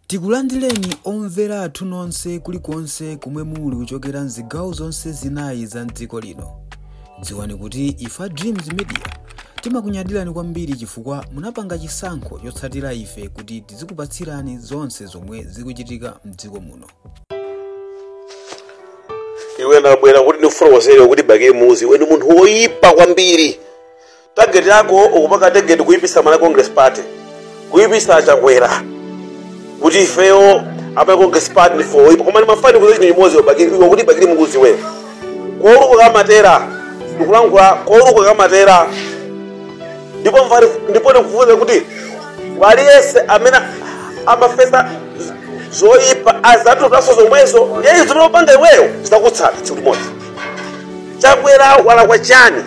Tikulandireni omvera athu nonse kulikonse kumwe muli kuchokera mzigawo zonse zinayi za mdziko lino. Dziwani kuti ifa Dreams Media timakunyadirani kwambiri chifukwa munapanga chisankho chotsatira ife kuti tizikupatsirani zonse zomwe zikuchitika mdziko muno. Iwe ndabwera kuti ndikufotokozere kuti Bakili Muluzi iwe ndi munthu woyipa kwambiri. Target yako ukupanga target kuyipisa Malawi Congress Party, kuyipisa Chakwera, kuti ifeyo a Congress Party ndife oyipa. Koma ndimafuna kuti chinthu chimodzi Bakili, iwe kuti Bakili Muluzi iweyo kouluka kamatera, ndikulankhula kouluka kamatera, ndipo mfati ndipo ndikufuza kuti waliyese amene amafesa zoyipa azatutaso zomwezo, ndiye zimene upanga iweyo zizakutsata tsiku limodzi. Chakwera walakwa chani?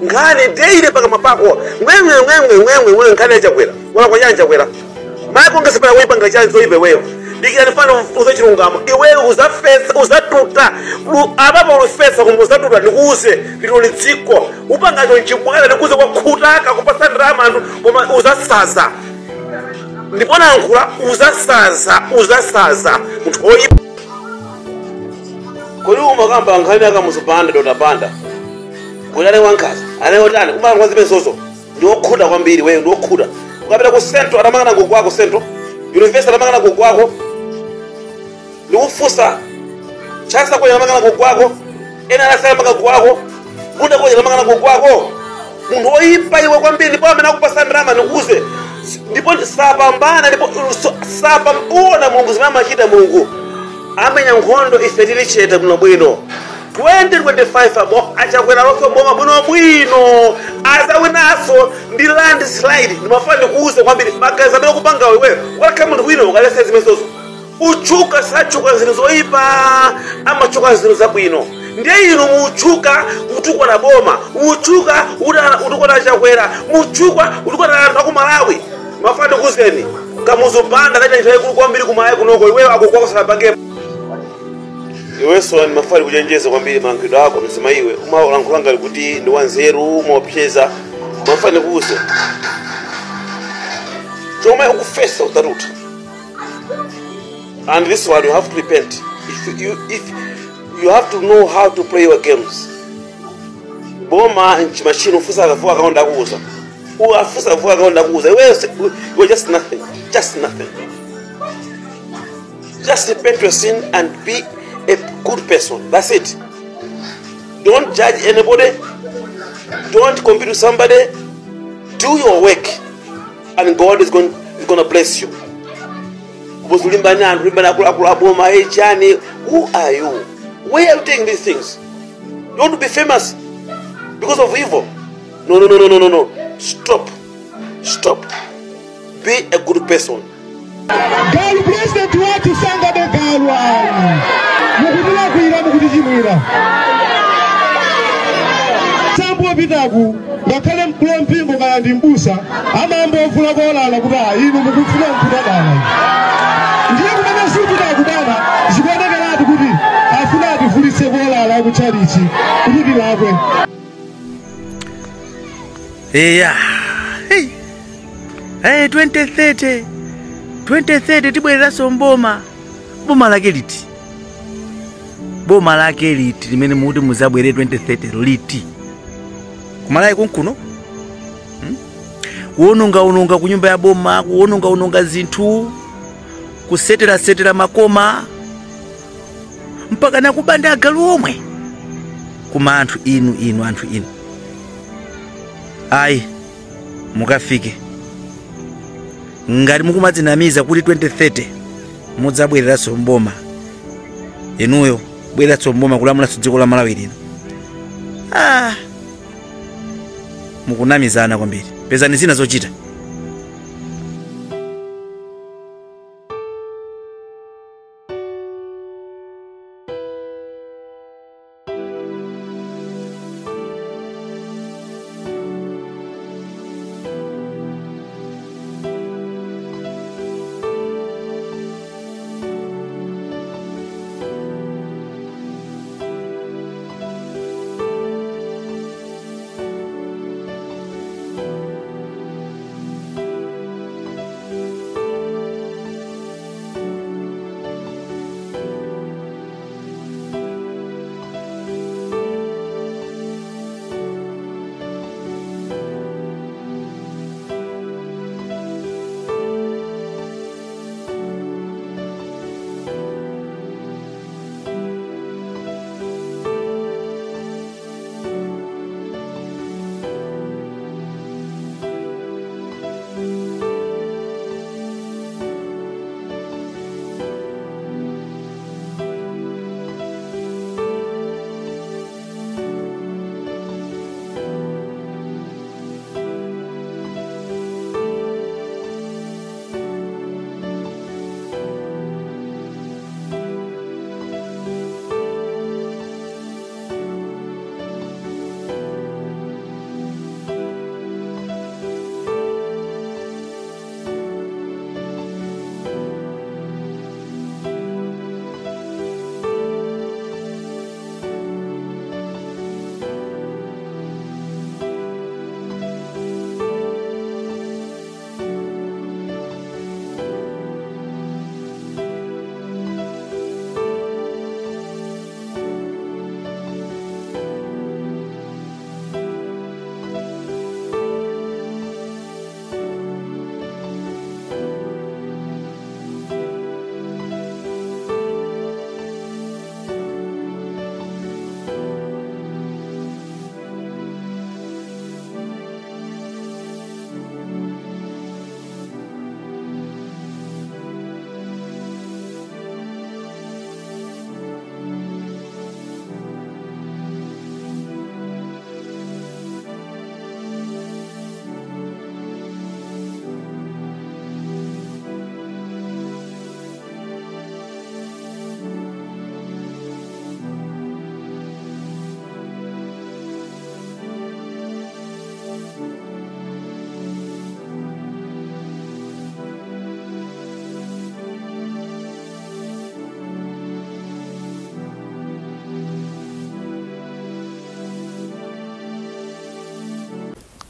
Nkhani daily pakamwa pako ngwengwe ngwengwe ngwengwe ngwengwe, nkhani ya Chakwera walakwa chani? Chakwera Malawi Congress Party kuipanga chani zoyipa iweyo? Dikira ndifana uze chilungamo, iweyo uzafesa uzatuta apapo ulifesa koma uzatuta. Ndikuuze lino lidziko upangacho nchibwana, ndikuuze kwakhutaka kupasa ndalama anthu, koma uzasaza. Ndipo nayankhula uzasaza, uzasaza munthu woyipa. Kodi umakamba nkhani ya Kamuzu Banda, Dr. Banda, kuti ane wankhaza ane otani? Umalankhula zimenezozo ndi wokhuta kwambiri weyo, ndi wokhuta. Ukapita ku Central atamangana gogo wako, Central University atamangana gogo wako, ndikufunsa Chancellor College atamangana gogo wako, ena atamangana gogo wako, Bunda College atamangana gogo wako. Munthu woyipa iwe kwambiri. Ndipo amene akupasa ndalama ndikuuze, ndipo sapambana, ndipo sapambona Mulungu zimene amachita. Mulungu amenya nkhondo ife tili chete bwinobwino. 2025 abo achakwera lokho boma bwinobwino, azawinaso ndi landslide. Ndimafuna ndikuuze kwambiri magazi amene ukupanga iweyo, walakha munthu bwino ukalesa zimenezozo. Uchuka sachuka zinthu zoyipa, amachuka zinthu zabwino. Ndiye inu muchuka kutukwana boma, muchuka utukwana Chakwera, muchuka utukwana anthu aku Malawi. Mafuna ndikuuzeni, Kamuzu Banda kacha nthawi ikulu kwambiri ku Malawi kunoko, iweyo akukwakusalapange iwenso. Ndimafuna kuchenjeza kwambiri malankhulidwe ako mzima. Iwe umalankhula ngati kuti ndi wanzeru, umaopseza. Mafuna ndikuuze, chomwe ukufesa udzatuta, and this one you have to repent. If you have to know how to play your games. Boma nchimachine, ufusa akavuka akaonda kuuza, afusa akavuka akaonda kuuza. Iweyo you are just nothing, just nothing. Just repent your sin and be a good person. That's it. Don't judge anybody, don't compete with somebody. Do your work and God is going to bless you. Kulimbana anthu, kulimbana akuluakulu aboma chani? Who are you? Where are you taking these things? You want to be famous because of evil? No, no, no, no, no, no, no. Stop, stop. Be a good person. Galu president wathu sangabe galu ayi, mukutilakwira, mukutichimwira. Sambu wapitaku ngakhale mkulu wa mpingo kaya ndi mbusa amayamba ofula kolala kuti a inu mukufuna mkutadala. Ndiye kumene supitaku bana zikuonekeratu kuti afuna ativulitse kolala akutchalichi kuti tilakwe. Eya, hey. Hey, 2030 2030 tibwereranso mboma. Boma lake liti? Boma lake liti limene mukuti muzabwere 2030 liti? Kumalawi konkuno, Kuwononga-wononga ku nyumba ya boma, kuwononga-wononga zinthu, kuseterasetera makoma, mpaka nakubanda agalu omwe. Kuma anthu inu, inu anthu inu, ayi mukafike ngati mukumadzinamiza kuti 2030 mudzabwereranso mboma. Inuyo bwereranso mboma kulamulanso dziko la Malawi lino, ah, mukunamizana kwambiri. Pezani zina zochita.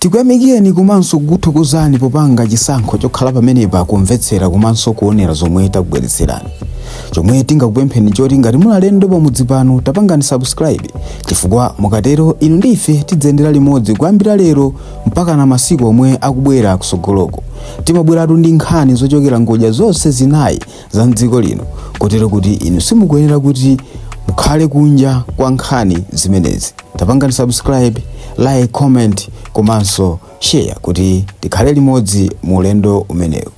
Tikuyamikeni komanso kukuthokozani popanga chisankho chokhala pamenepa kumvetsera komanso kuonera zomwe takubweretserani. Chomwe tingakupempheni choti ngati muli alendo pamudzi pano, tapangani subscribe, chifukwa mukatero inu ndi ife tidzayendera limodzi kuyambira lero mpaka na masiku omwe akubwera kusogoloko. Timabweratu ndi nkhani zochokera ngodya zonse zinayi za mdziko lino, kotero kuti inu simukuyenera kuti mukhale kunja kwa nkhani zimenezi. Tapangani subscribe, like, comment komanso share kuti tikhale limodzi mu ulendo umenewu.